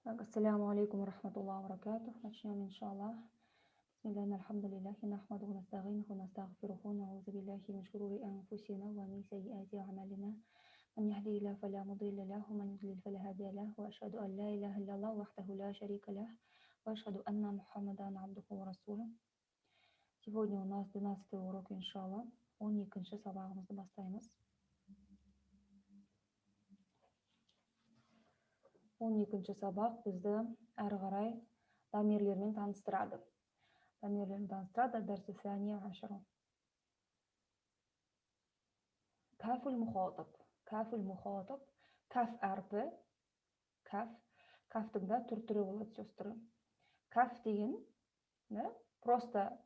Так, ассаляму алейкум ва рахматуллахи ва баракатух. Начнем, иншаллах. Бисмиллахи альхамдулиллахи нахмадуху ва настаъинуху ва настагъфируху ва наъузу биллахи мин шурури анфусина ва мин саййиати аъмалина. Ман яхдихиллаху фала мудилля лаху ва ман юдлил фала хадия лаху. Ва ашхаду ан ла илаха иллаллаху вахдаху ла шарика лах ва ашхаду анна Мухаммадан абдуху ва расулух. Сегодня у нас 12-й урок, иншаллах. 12-ші сабағымызды бастаймыз. 12-ші сабақ бізді әрі қарай дамирлермен таныстырады. Дамирлермен таныстырады. Дәрсі сәния ашыру. Кафул мухатаб. Кафул мухатаб. Каф әрпі. Каф. Кафтың да түр-түрі болады, сестры. Каф деген, да, просто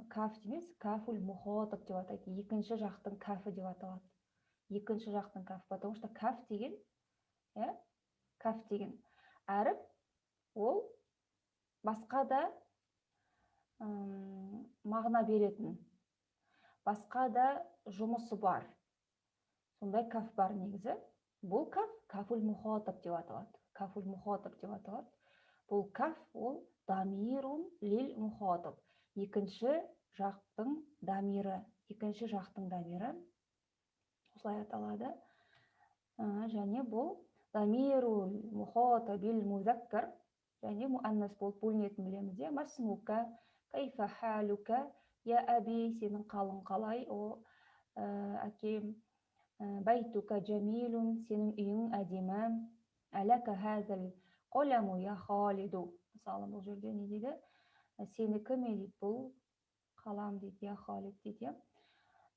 каф емес, кафул мухатаб деп атайды. Екінші жақтың кафы деп аталады. Екінші жақтың каф, потому что каф деген, иә, каф деген әріп ол басқа да мағына беретін, басқа да жұмысы бар. Сондай каф бар негізі. Бұл каф кафул мухатаб деп аталады. Кафул мухатаб деп аталады. Бұл каф ол дамирун лил мухатаб. Екінші жақтың дамирі, екінші жақтың дамирі осылай аталады. Және бұл дамирул мухатабил музаккар және муаннас болып бөлінетінін білеміз, иә. Масмука, кайфа халука, я аби, сенің қалың қалай, о әкем, байтука джамилун, сенің үйің әдемі, әләка хазал қоламу я халиду. Мысалы, бұл жерде не дейді? Сенікі ме дейді, бұл қалам дейді, я халид дейді, иә.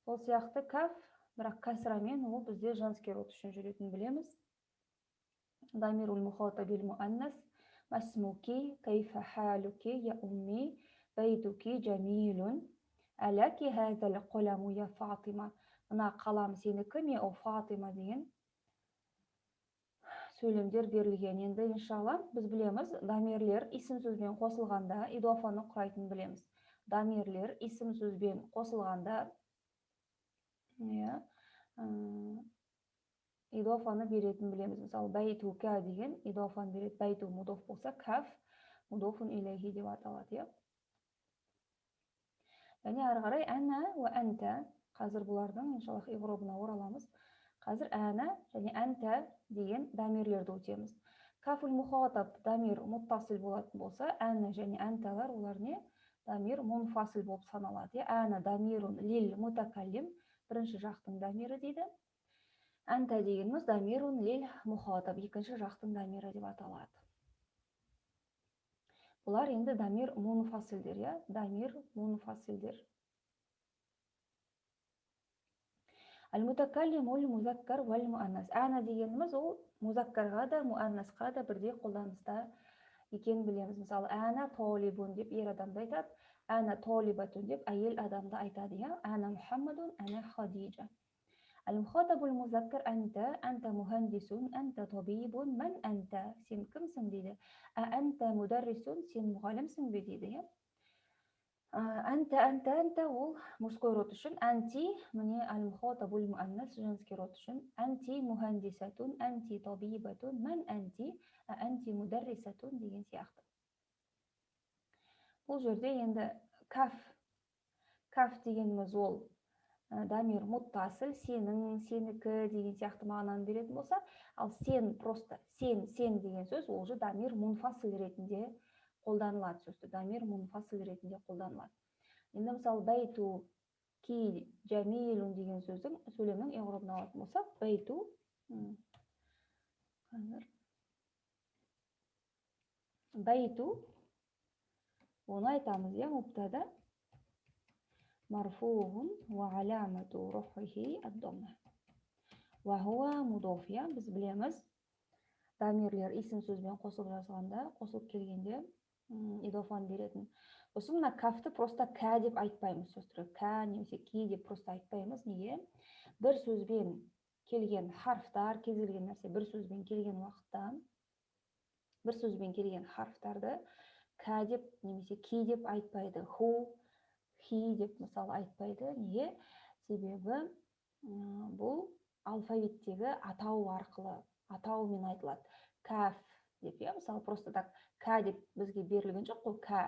Сол сияқты каф, бірақ кәсрамен ол бізде женский род үшін жүретінін білеміз. Дамирул мухатабил муаннас, масмуки, кайфа халуки, я умми, байтуки джамилун, әләки хазал қоламу я Фатима. Мына қалам сенікі ме, о Фатима деген сөйлемдер берілген. Енді иншалла біз білеміз, дамирлер исім сөзбен қосылғанда идофаны құрайтынын білеміз. Дамирлер исім сөзбен қосылғанда, иә, идофаны беретінін білеміз. Мысалы, байтука деген идофаны береді. Байту мудоф болса, каф мудофун илейхи деп аталады, иә. Және ары қарай әна уа әнта, қазір бұлардың иншаллах иғробына ораламыз. Қазір әна және әнта деген дамирлерді өтеміз. Кафул мухатаб дамир муттасил болатын болса, әна және әнталар олар не? Дамир мунфасил болып саналады. Иә, әна дамирун лил мутакаллим, бірінші жақтың дамирі дейді. Әнта дегеніміз дамирун лил мухатаб, екінші жақтың дамирі деп аталады. Бұлар енді дамир мунфасилдер, иә, дамир мунфасилдер. Әл-мутакаллимул музаккар вәл муаннас. Әна дегеніміз ол музаккарға да, муаннасқа да бірдей қолданыста екенін білеміз. Мысалы, әна толибун деп ер адамды айтады, әна толибатун деп әйел адамды айтады, иә. Әна Мухаммадун, әна Хадижа. Әл-мухатабул музаккар әнта, әнта мухандисун, әнта табибун, мән әнта, сен кімсің дейді. Ә әнта мударрисун, сен мұғалімсің бе дейді, иә. Әнта, әнта, әнта ол мужской род үшін, әнти, міне әл-мухатабул муаннас женский род үшін, әнти мухандисатун, әнти табибатун, мән әнти, әнти мударрисатун деген сияқты. Бұл жерде енді каф, каф дегеніміз ол дамир муттасил, сенің, сенікі деген сияқты мағынаны беретін болса, ал сен просто сен, сен деген сөз ол же дамир мунфасил ретінде қолданылады, сөзді дамир мунфасил ретінде қолданылады. Енді мысалы байту ки жамилун деген сөздің сөйлемнің иғробын алатын болсақ, байту қазір байту оны айтамыз, иә, мубтада марфуғун ва аламату рухихи ад-дамма ва хуа мудоф, иә, біз білеміз дамирлер исім сөзбен қосылып жазғанда, қосылып келгенде идофаны беретін. Сосын мына кафты просто кә деп айтпаймыз, сестры, кә немесе ки деп просто айтпаймыз. Неге? Бір сөзбен келген харфтар, кез келген нәрсе бір сөзбен келген уақытта, бір сөзбен келген харфтарды кә деп немесе ки деп айтпайды. Ху, хи деп мысалы айтпайды. Неге? Себебі бұл алфавиттегі атау арқылы, атаумен айтылады. Кәф деп, иә, мысалы, просто так ка деп бізге берілген жоқ қой, ка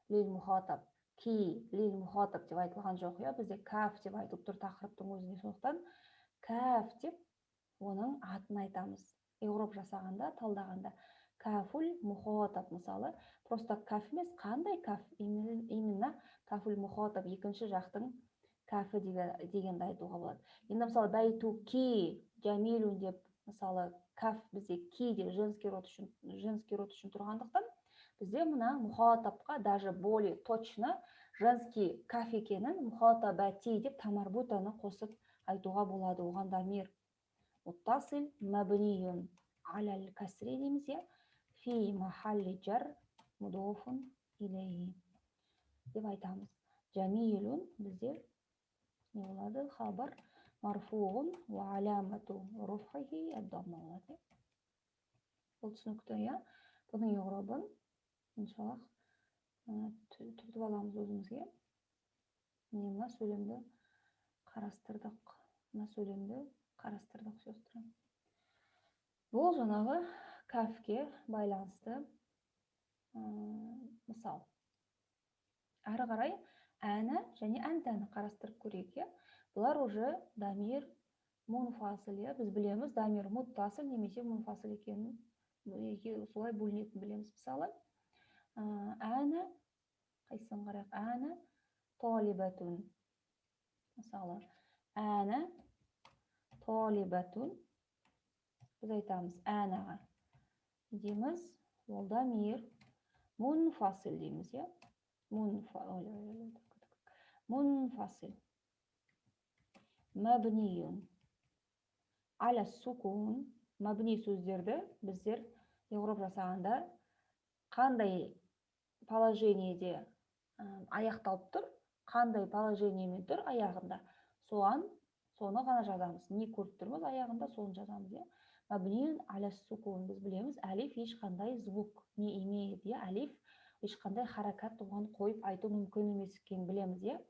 лил мухатаб, ки лил мухатаб деп айтылған жоқ, иә, бізде каф деп айтылып тұр тақырыптың өзінде, сондықтан каф деп оның атын айтамыз. Иғроб жасағанда, талдағанда кафул мухатаб, мысалы, просто каф емес, қандай каф, именно кафул мухатаб, екінші жақтың кафі дегенді айтуға болады. Енді мысалы бәйтуки жамилун деп, мысалы, каф бізде ки деп женский род үшін, женский род үшін тұрғандықтан бізде мына мухатабқа даже более точно женский каф екенін мухатабати деп тамарбутаны қосып айтуға болады. Оған дамир муттасил мабниюн алал касри дейміз, иә, фи махалли жар мудофун илейхи деп айтамыз. Жамилун бізде не болады? Хабар марфуғун уа аламату руфхихи ад-дамма болады. Бұл түсінікті, иә? Бұның иғробын иншаллах түртіп аламыз өзімізге. Міне, мына сөйлемді қарастырдық. Мына сөйлемді қарастырдық, сестры. Бұл жаңағы кафке байланысты мысал. Әрі қарай әні және әнтәні қарастырып көрейік, иә. Бұлар уже дамир мунфасил, иә. Біз білеміз дамир муттасил немесе мунфасил екенін, солай бөлінетінін білеміз. Мысалы, әні, қайсысын қарайық? Әні толибатун. Мысалы, әні толибатун. Біз айтамыз әнаға дейміз, ол дамир мунфасил дейміз, иә. Мунфасил мәбниюн аля сукун. Мәбни сөздерді біздер иғроб жасағанда қандай положениеде аяқталып тұр, қандай положениемен тұр аяғында, соған соны ғана жазамыз. Не көріп тұрмыз аяғында, соны жазамыз, иә. Мәбниюн аля сукун. Біз білеміз, әлиф ешқандай звук не имеет, иә, әлиф ешқандай харакат оған қойып айту мүмкін емес екенін білеміз, иә.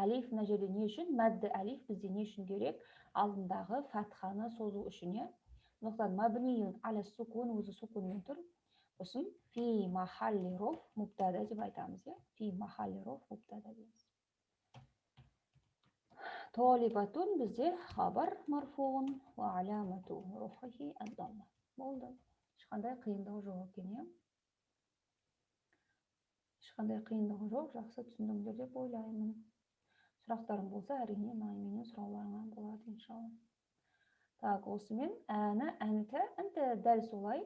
Әлиф мына жерде не үшін? Мәдді әлиф бізде не үшін керек? Алдындағы фатханы созу үшін, иә. Сондықтан мәбниюн аля сукун, өзі сукунмен тұр. Сосын фи махалли роф мубтада деп айтамыз, иә. Фи махалли роф мубтада дейміз. Толибатун бізде хабар марфуғун уа аламату руфхихи ад-дамма. Болды. Ешқандай қиындығы жоқ екен, иә. Ешқандай қиындығы жоқ, жақсы түсіндіңдер деп ойлаймын. Сұрақтарың болса, әрине, менен сұрауларыңа болады, иншалла. Так, осымен әні, әнті, әнті дәл солай.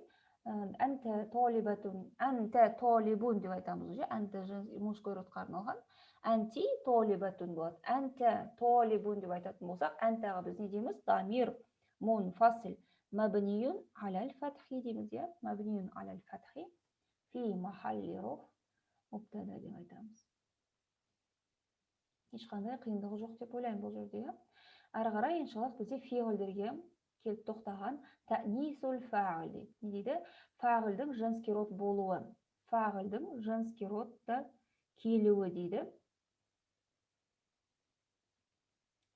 Әнті толибатун, әнті толибун деп айтамыз уже, әнті мужской родқа арналған. Әнти толибатун болады. Әнті толибун деп айтатын болсақ, әнтаға біз не дейміз? Дамир мунфасил мәбниюн алал фатхи дейміз, иә? Мәбниюн алал фатхи фи махалли роф мубтада деп айтамыз. Ешқандай қиындығы жоқ деп ойлаймын бұл жерде, иә? Әрі қарай, иншаллах, бізде фиғылдерге келіп тоқтаған тәнисул фағил дейді. Не дейді? Фағилдің женский род болуы. Фағилдің женский родта келуі дейді.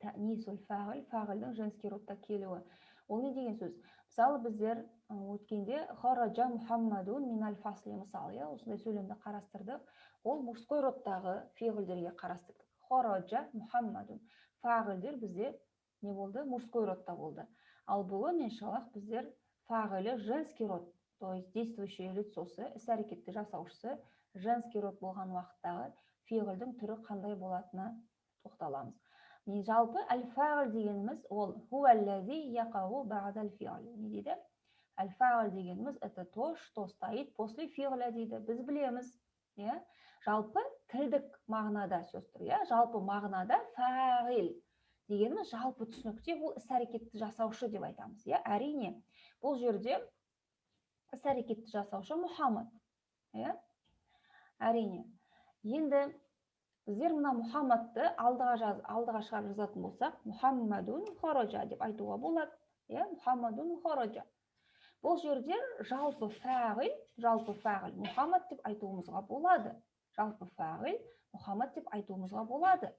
Тәнисул фағил, фағилдің женский родта келуі. Ол не деген сөз? Мысалы, біздер өткенде хараджа Мухаммадун минал фасли, мысалы, иә, осындай сөйлемді қарастырдық. Ол мужской родтағы фиғылдерге қарастырдық. Хараджа Мухаммадун. Фағилдер бізде не болды? Мужской родта болды. Ал бүгін, иншаллах, біздер фағилі женский род, то есть действующее лицосы, іс-әрекетті жасаушысы женский род болған уақыттағы фиғылдың түрі қандай болатынына тоқталамыз. Жалпы әл-фағил дегеніміз ол хуаллази яқау ба'дал фиғл. Не дейді? Әл-фағил дегеніміз это то, что стоит после фиғля дейді. Біз білеміз, иә? Жалпы тілдік мағынада, сестры, иә? Жалпы мағынада фағил дегеніміз жалпы түсінікте ол іс-әрекетті жасаушы деп айтамыз, иә? Әрине, бұл жерде іс-әрекетті жасаушы Мұхаммад, иә? Әрине. Енді біздер мына Мұхаммадты алдыға шығарып жазатын болсақ, Мұхаммадун хараджа деп айтуға болады, иә? Мұхаммадун хараджа. Бұл жерде жалпы фағил Мұхаммад деп айтуымызға болады. Жалпы фағил Мұхаммад деп айтуымызға болады.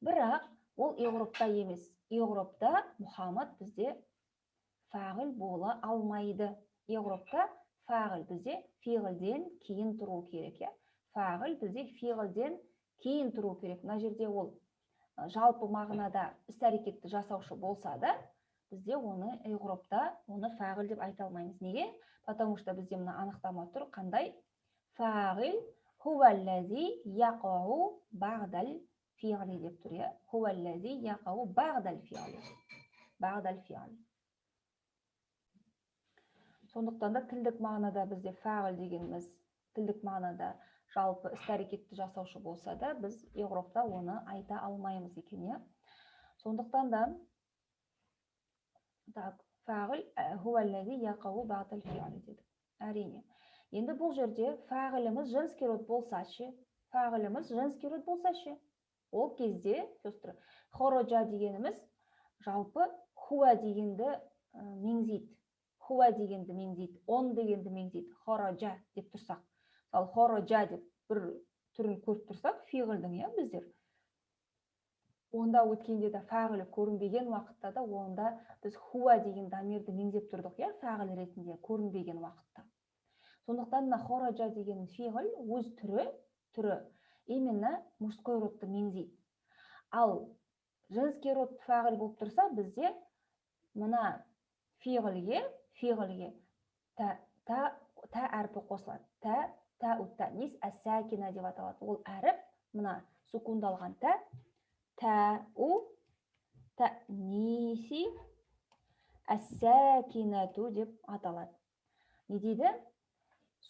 Бірақ ол иғробта емес. Иғробта Мұхаммад бізде фағил бола алмайды. Иғробта Фағил бізде фиғылден кейін тұру керек, иә. Фағил бізде фиғылден кейін тұру керек. Мына жерде ол жалпы мағынада іс әрекетті жасаушы болса да, бізде оны иғробта оны фағил деп айта алмаймыз. Неге? Потому что бізде мына анықтама тұр, қандай? Фағил хуаллази яқау бағдал фиғли деп тұр, иә. Хуаллази яқау бағдал фиғли. Бағдал фиғли. Сондықтан да тілдік мағынада бізде фағил дегеніміз тілдік мағынада жалпы іс әрекетті жасаушы болса да, біз иғробта оны айта алмаймыз екен, иә. Сондықтан да так, фағил хуаллази яқау бағдал фиғли дедік. Әрине. Енді бұл жерде фағиліміз женский род болса ше, фағиліміз женский род болса ше, ол кезде, сестры, хороджа дегеніміз жалпы хуа дегенді меңзейді. Хуа дегенді меңзейді, он дегенді меңзейді. Хороджа деп тұрсақ, мысалы, хороджа деп бір түрін көріп тұрсақ фиғылдың, иә, біздер онда өткенде де фағилі көрінбеген уақытта да онда біз хуа деген дамирді меңзеп тұрдық, иә, фағил ретінде көрінбеген уақытта. Сондықтан мына хораджа деген фиғыл өз түрі именно мужской родты меңзейді. Ал женский род фағил болып тұрса, бізде мына фиғылге та, та, та әрпі қосылады. Та, та танис әс-сакина деп аталады. Ол әріп мына сукундалған та, та у таниси әс-сакинату деп аталады. Не дейді?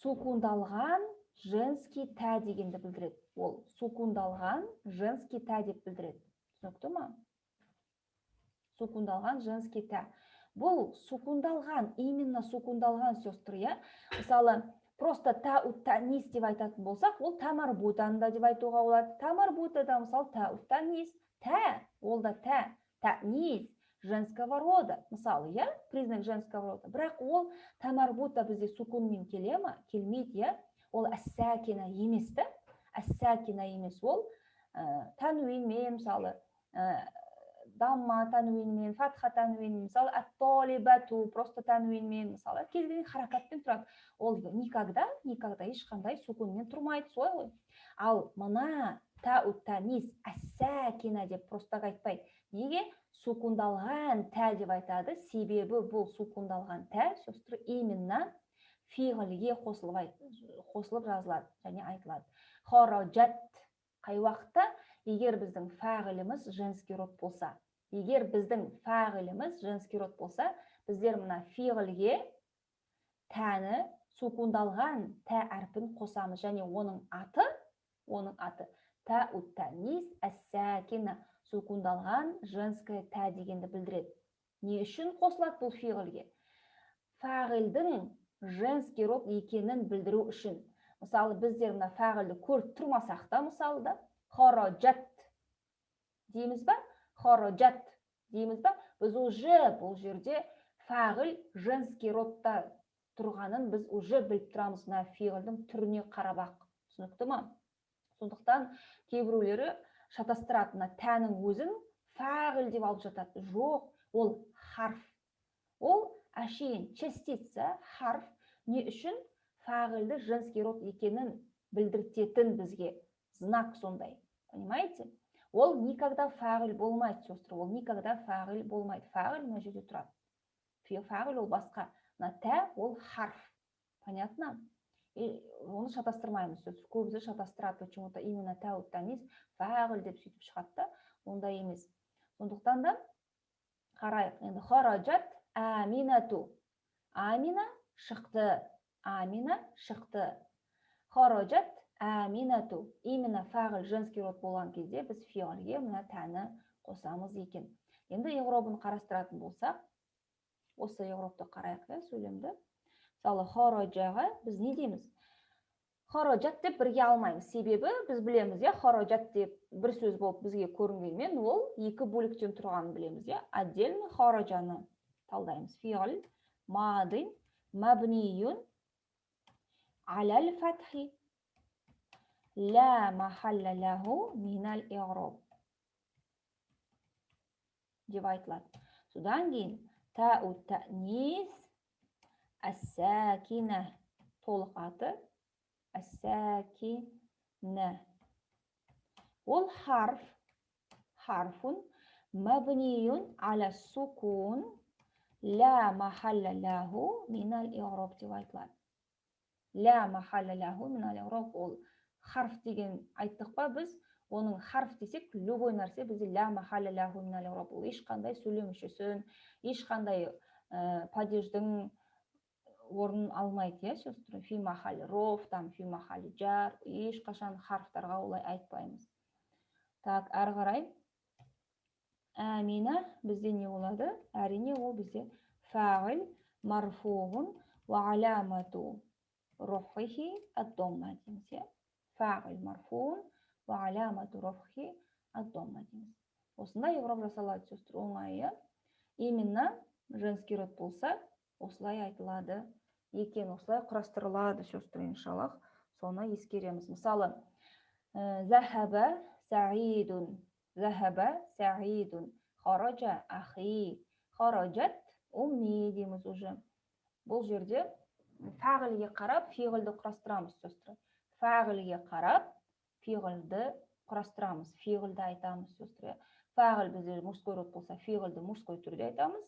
Сукундалған женский та дегенді білдіреді. Ол сукундалған женский та деп білдіреді. Түсінікті ма? Сукундалған женский та. Бұл сукундалған, именно сукундалған, сестры, иә. Мысалы, просто та танис деп айтатын болсақ, ол та марбутаны да деп айтуға болады. Та марбутада, мысалы, та танис, та, ол да та, танис женского рода, мысалы, иә, признак женского рода. Бірақ ол та марбута бізде сукунмен келе ма? Келмейді, иә. Ол әссакина емес та, әссакина емес, ол тануинмен, мысалы, дамма тануинмен, фатха тануинмен, мысалы, ат-толибату просто тануинмен, мысалы, кез келген харакатпен тұрады. Ол никогда, никогда ешқандай сукунмен тұрмайды, солай ғой. Ал мына тау танис әссакина деп просто так айтпайды. Неге сукундалған тә деп айтады? Себебі бұл сукундалған тә, сестры, именно фиғілге қосылып жазылады және айтылады. Хорожат қай уақытта? Егер біздің фағиліміз женский род болса. Егер біздің фағиліміз женский род болса, біздер мына фиғілге тәні, сукундалған тә әрпін қосамыз және оның аты та танис әссакина, сукундалған женская та дегенді білдіреді. Не үшін қосылады бұл фиғілге? Фағилдің женский род екенін білдіру үшін. Мысалы, біздер мына фағилді көріп тұрмасақ та, мысалы да, хорожат дейміз ба? Хорожат дейміз ба? Біз уже бұл жерде фағил женский родта тұрғанын біз уже біліп тұрамыз мына фиғылдың түріне қарап ақ. Түсінікті ма? Сондықтан кейбіреулері шатастырады, мына тәнің өзін фағил деп алып жатады. Жоқ, ол харф, ол әшейін частица, харф. Не үшін? Фағилді женский род екенін білдіртетін бізге знак сондай, понимаете? Ол никогда фағил болмайды, сестры, ол никогда фағил болмайды. Фағил мына жерде тұрады, фағил ол басқа, мына тә ол харф, понятно? И оны шатастырмаймыз. Көбісі шатастырады почему то, именно тәу танис фағил деп сөйтіп шығады да, ондай емес. Сондықтан да қарайық енді. Харажат Аминату, Амина шықты, Амина шықты. Харажат Аминату, именно фағил женский род болған кезде біз фиғылге мына тәні қосамыз екен. Енді иғробын қарастыратын болсақ, осы иғробты қарайық, иә, сөйлемді. Мысалы, харажаға біз не дейміз? Харажат деп бірге алмаймыз, себебі біз білеміз, иә, харажат деп бір сөз болып бізге көрінгенмен, ол екі бөліктен тұрғанын білеміз, иә. Отдельно харажаны талдаймыз. Фиғл мадин мабниюн алал фатхи ла махалла лаху минал иғроб деп айтылады. Содан кейін тау танис әссакина Толық аты әс-сәкина. Ол харф, харфун мабниюн аля сукун ла махалла лаху минал иғроб деп айтылады. Ла махалла лаху минал иғроб. Ол харф деген айттық па біз? Оның харф десек, любой нәрсе бізде ла махалла лаху минал иғроб. Ол ешқандай сөйлем мүшесін, ешқандай падеждің орнын алмайды, иә, сестры. Фи махалли роф, там фи махалли жар, ешқашан харфтарға олай айтпаймыз. Так, әрі қарай әмина бізде не болады? Әрине, ол бізде фағил марфуғун уа аламату руфхи ад-домма дейміз, иә. Фағил марфуғун уа аламату руфхи ад-домма дейміз. Осындай иғраб жасалады, сестры, оңай, иә. Именно женский род болса, осылай айтылады екен, осылай құрастырылады, сестры, иншаллах, соны ескереміз. Мысалы, захаба саидун, захаба саидун, хаража ахи, харажат умми дейміз уже. Бұл жерде фағилге қарап фиғылды құрастырамыз, сестры. Фағилге қарап фиғылды құрастырамыз, фиғылды айтамыз, сестры. Фағил бізде мужской род болса, фиғылды мужской түрде айтамыз.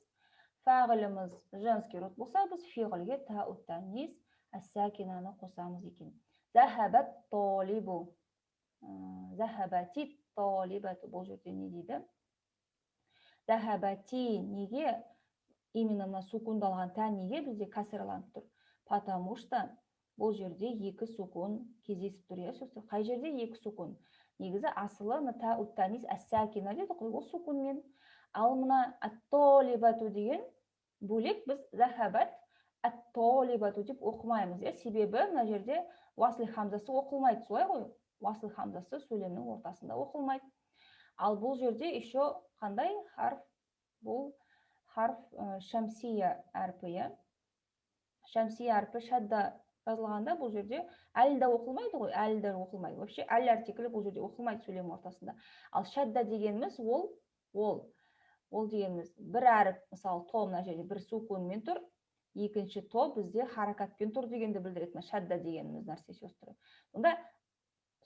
Фағиліміз женский род болса, біз фиғылге таут танис әс-сәкинаны қосамыз екен. Захабат толибу, захабати толибату. Бұл жерде не дейді? Захабати неге именно мына сукундалған тә неге бізде кәсіраланып тұр? Потому что бұл жерде екі сукун кездесіп тұр, иә, сестры. Қай жерде екі сукун? Негізі асылы мына таут танис әс-сәкина деді ғой, ол сукунмен. Ал мына ат-толибату деген бөлек, біз захабат ат-толибату деп оқымаймыз, иә, себебі мына жерде уасл хамзасы оқылмайды, солай ғой? Уасл хамзасы сөйлемнің ортасында оқылмайды. Ал бұл жерде еще қандай харф? Бұл харф шамсия әрпі, иә. Шамсия әрпі шадда жазылғанда бұл жерде әл де оқылмайды ғой, әл де оқылмайды. Вообще әл артиклі бұл жерде оқылмайды сөйлем ортасында. Ал шадда дегеніміз ол дегеніміз бір әріп, мысалы то мына жерде бір сукунмен тұр, екінші то бізде харакатпен тұр дегенді білдіреді. Мына шадда дегеніміз нәрсе, сестры.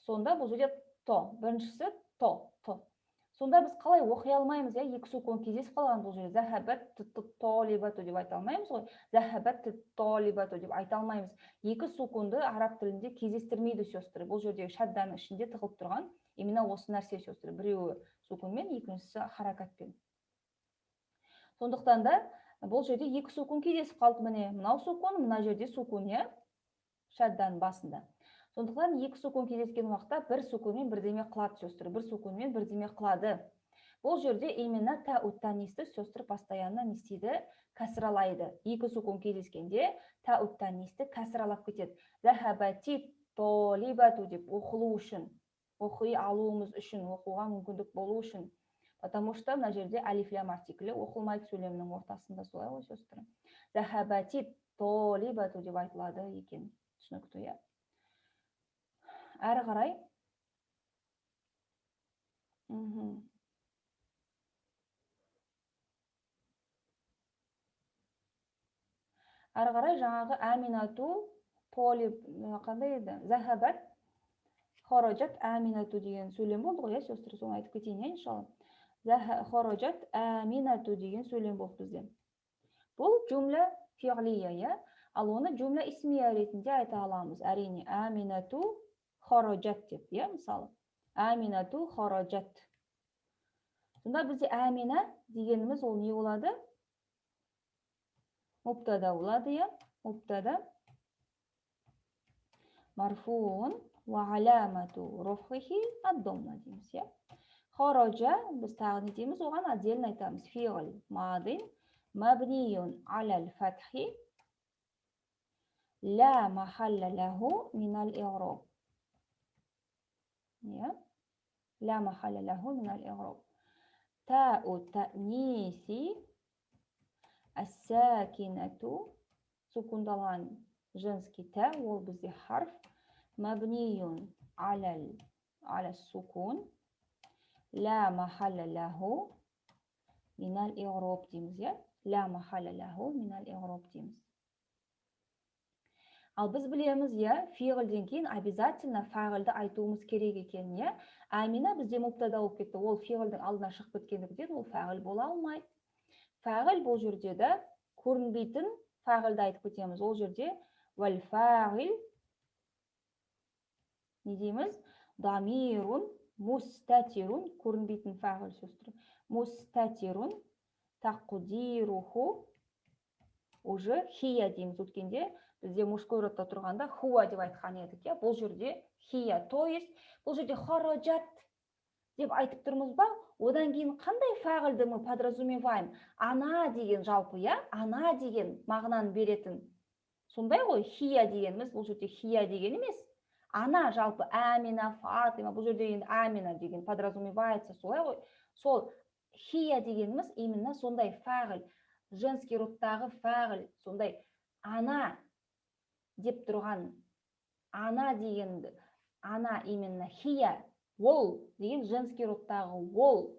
Сонда бұл жерде то, біріншісі то, то. Сонда біз қалай оқи алмаймыз, иә, екі сукун кездесіп қалған бұл жерде. Захабат толибату деп айта алмаймыз ғой. Захабат толибату деп айта алмаймыз. Екі сукунды араб тілінде кездестірмейді, сестры. Бұл жердегі шадданың ішінде тығылып тұрған именно осы нәрсе, сестры. Біреуі сукунмен, екіншісі харакатпен. Сондықтан да бұл жерде екі сукун кездесіп қалды, міне. Мынау сукун, мына жерде сукун, иә, шадданың басында. Сондықтан екі сукун кездескен уақытта бір сукунмен бірдеме қылады, сестры, бір сукунмен бірдеме қылады. Бұл жерде именно таут танисті, сестры, постоянно не істейді? Кәсіралайды. Екі сукун кездескенде таут танисті кәсіралап кетеді. Захабати толибату деп оқылу үшін, оқи алуымыз үшін, оқуға мүмкіндік болу үшін. Потому что мына жерде алиф лям артиклі оқылмайды сөйлемнің ортасында, солай ғой, сестры. Захабати толибату деп айтылады екен. Түсінікті, иә? Әрі қарай. Әрі қарай жаңағы әминату толиб қандай еді? Захабат харажат әминату деген сөйлем болды ғой, иә, сестры, соны айтып кетейін, иә, иншалла. Харажат әминату деген сөйлем болды бізде. Бұл жумла фиғлия, иә? Ал оны жумла исмия ретінде айта аламыз. Әрине, әминату харажат деп, иә, мысалы. Әминату харажат. Сонда бізде әмина дегеніміз ол не болады? Мубтада болады, иә? Мубтада марфуун уа аламату руфхихи ад-домма дейміз, иә? Хаража біз тағы не дейміз? Оған отдельно айтамыз. Фиғл мадин мабниюн алал фатхи ла махалла лаху минал иғроб. Иә? Ла махалла лаху минал иғроб. Тау таниси әс-сакинату, сукундалған женский та, ол бізде харф, мабниюн аля сукун, ла махалла лаху минал иғроб дейміз, иә? Ла махалла лаху минал иғроб дейміз. Ал біз білеміз, иә, фиғылден кейін обязательно фағилді айтуымыз керек екен, иә. Амина бізде мубтада болып кетті, ол фиғылдың алдына шығып кеткендіктен ол фағил бола алмайды. Фағил бұл жерде де көрінбейтін фағилді айтып кетеміз. Ол жерде уәл фағил не дейміз? Дамирун мустатирун, көрінбейтін фағил сөз түрі. Мустатирун тақдируху уже хия дейміз. Өткенде бізде мужской родта тұрғанда хуа деп айтқан едік, иә. Бұл жерде хия, то есть бұл жерде харажат деп айтып тұрмыз ба? Одан кейін қандай фағилді мы подразумеваем? Ана деген жалпы, иә, ана деген мағынаны беретін. Сондай ғой, хия дегеніміз бұл жерде хия деген емес. Ана жалпы Амина, Фатима, бұл жерде енді Амина деген подразумевается, солай ғой. Сол хия дегеніміз именно сондай фағил, женский родтағы фағил, сондай ана деп тұрған, ана дегенді, ана именно хия, ол деген женский родтағы ол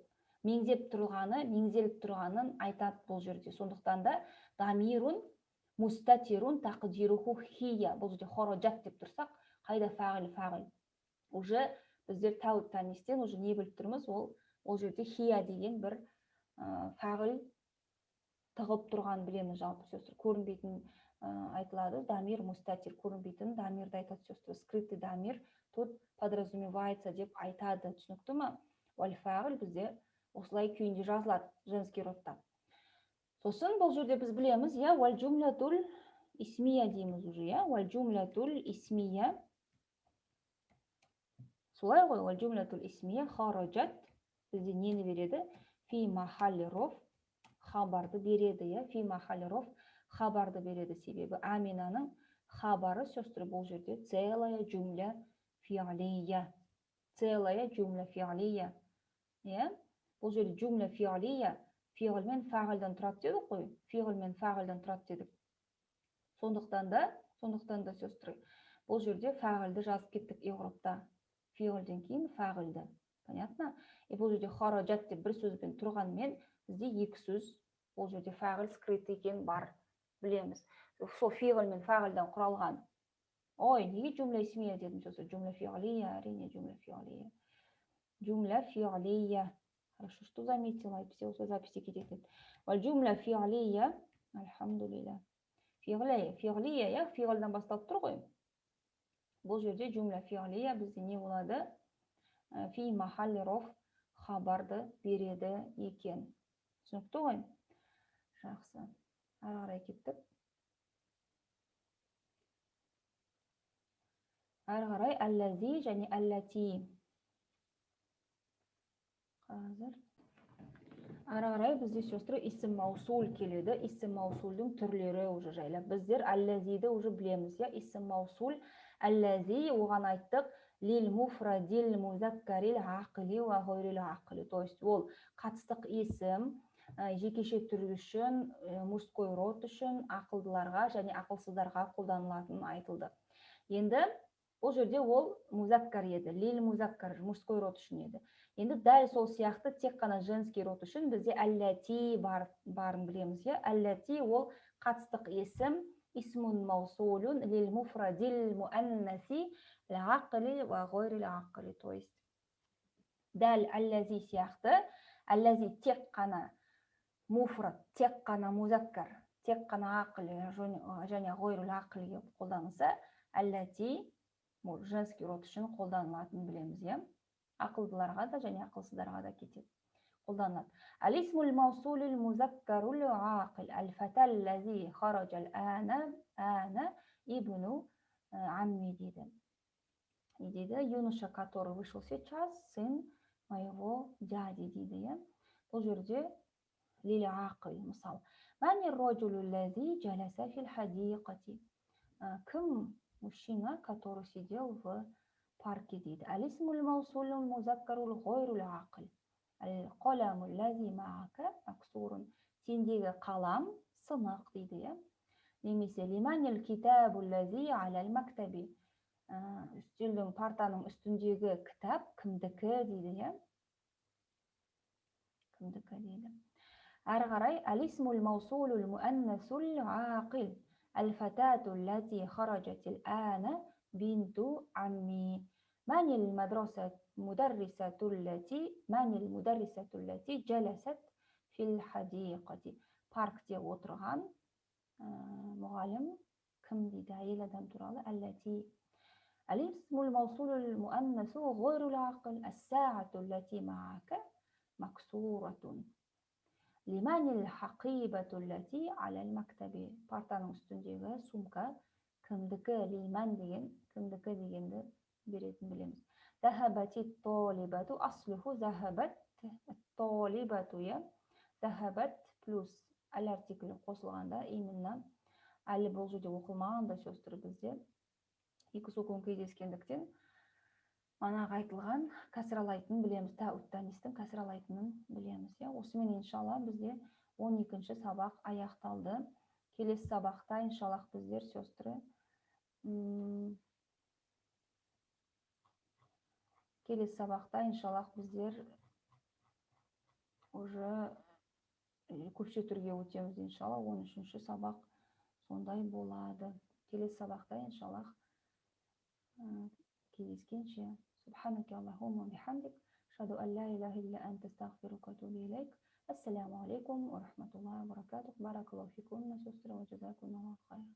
меңзеп тұрғаны, меңзеліп тұрғанын айтады бұл жерде. Сондықтан да дамирун мустатирун тақдируху хия. Бұл жерде хорожат деп тұрсақ, қайда фағил, фағил? Уже біздер тәу танистен уже не біліп тұрмыз? Ол жерде хия деген бір фағил тығылып тұрғанын білеміз. Жалпы сөз көрінбейтін айтылады, дамир мустатир, көрінбейтін дамирді айтады, сөз скрытый дамир тут подразумевается деп айтады. Түсінікті ма? Уәл фағил бізде осылай күйінде жазылады женский родта. Сосын бұл жерде біз білеміз, иә, уәл джумлятул исмия дейміз уже, иә, уәл джумлятул исмия. Солай ғой, уәл джумлятул исмия харажат бізде нені береді? Фи махалли роф хабарды береді, иә, фи махалли роф хабарды береді. Себебі Аминаның хабары, сестры, бұл жерде целая джумля фиалия, целая джумля фиалия, иә. Бұл жерде джумля фиалия фиғыл мен фағилдан тұрады дедік қой, фиғыл мен фағилдан тұрады дедік. Сондықтан да, сестры, бұл жерде фағилді жазып кеттік иғробта, фиғылден кейін фағилді. Понятно? И бұл жерде харажат деп бір сөзбен тұрғанмен бізде екі сөз, бұл жерде фағил скрытый екен бар, білеміз. Сол фиғыл мен фағилдан құралған. Ой, неге джумля исмия дедім, сосын джумля фиғлия, әрине джумля фиғлия. Джумля фиғлия. Хорошо, что заметила, әйтпесе осы записи кететін еді. Уәл джумля фиғлия, альхамдулилля. Фиғлия, фиғлия, иә, фиғылдан басталып тұр ғой. Бұл жерде джумля фиғлия бізде не болады? Фи махалли роф хабарды береді екен. Түсінікті ғой? Жақсы. Ары қарай кеттік. Ары қарай әлләзи және әлләти. Қазір. Ары қарай бізде, сестры, исім маусул келеді. Исім маусулдың түрлері уже жайлап. Біздер әлләзиді уже білеміз, иә? Исім маусул әлләзи, оған айттық, лил муфрадил музаккарил ақли уа ғайрил ақли. То есть ол қатыстық есім, жекеше түр үшін, мужской род үшін, ақылдыларға және ақылсыздарға қолданылатынын айтылды. Енді бұл жерде ол музаккар еді, лил музаккар, мужской род үшін еді. Енді дәл сол сияқты тек қана женский род үшін бізде әлләти барын білеміз, иә? Әлләти ол қатыстық есім, исмун маусулун лил муфрадил муаннаси лақли уа ғайрил ақли. То есть дәл әлләзи сияқты, әлләзи тек қана муфрад, тек қана музаккар, тек қана ақли және ғайрил ақлиге қолданылса, әлләти женский род үшін қолданылатынын білеміз, иә? Ақылдыларға да және ақылсыздарға да кетеді, қолданылады. Әл-исмул маусулул музаккарул ақил, әл-фатал лази харажал ана, ана ибну амми дейді. Не дейді? Юноша, который вышел сейчас, сын моего дяди дейді, иә? Бұл жерде лил ақил, мысал. Мәни раджулу лази жаласа фил хадиқати. Кім мужчина, который сидел в парке дейді. Әл-исмул маусулул музаккарул ғайрул ақил. Әл-қаламул лази маака максурун. Сендегі қалам сынық дейді, иә? Немесе лиманил китабул лази алал мактаби. Үстелдің, партаның үстіндегі кітап кімдікі дейді, иә? Кімдікі дейді. Әрі қарай әл-исмул маусулул муаннасул ақил. Әл-фатату ллати хараджатил ана бинту амми. Манил мадраса мударрисату ллати, манил мударрисату ллати жаласат фил хадиқати. Паркте отырған мұғалім кім дейді? Әйел адам туралы әллати. Алисмул маусулул муаннасу ғойрул ақыл. Әс-саату ллати маака максуратун. Лиманил хақибату ллати алал мактаби. Партаның үстіндегі сумка кімдікі? Лиман деген кімдікі дегенді беретін білеміз. Захабати толибату аслуху захабат толибату, иә. Захабат плюс әл артиклі қосылғанда, именно әлі бұл жерде оқылмаған да сөз түрі бізде екі сукун кездескендіктен манағы айтылған кәсіралайтынын білеміз, тәуттанистің кәсіралайтынын білеміз, иә. Осымен иншалла бізде 12-ші сабақ аяқталды. Келесі сабақта иншаллах біздер сестры, келесі сабақта иншаллах біздер уже көпше түрге өтеміз иншалла. 13-ші сабақ сондай болады. Келесі сабақта иншаллах кездескенше. Субханака Аллахумма бихамдик, ашхаду ан ла илаха илля анта, астагфирука ва атубу илейк. Ассаламу алейкум ва рахматуллахи ва баракатух. Баракаллаху фикум, сестры, ва джазакумуллаху хайран.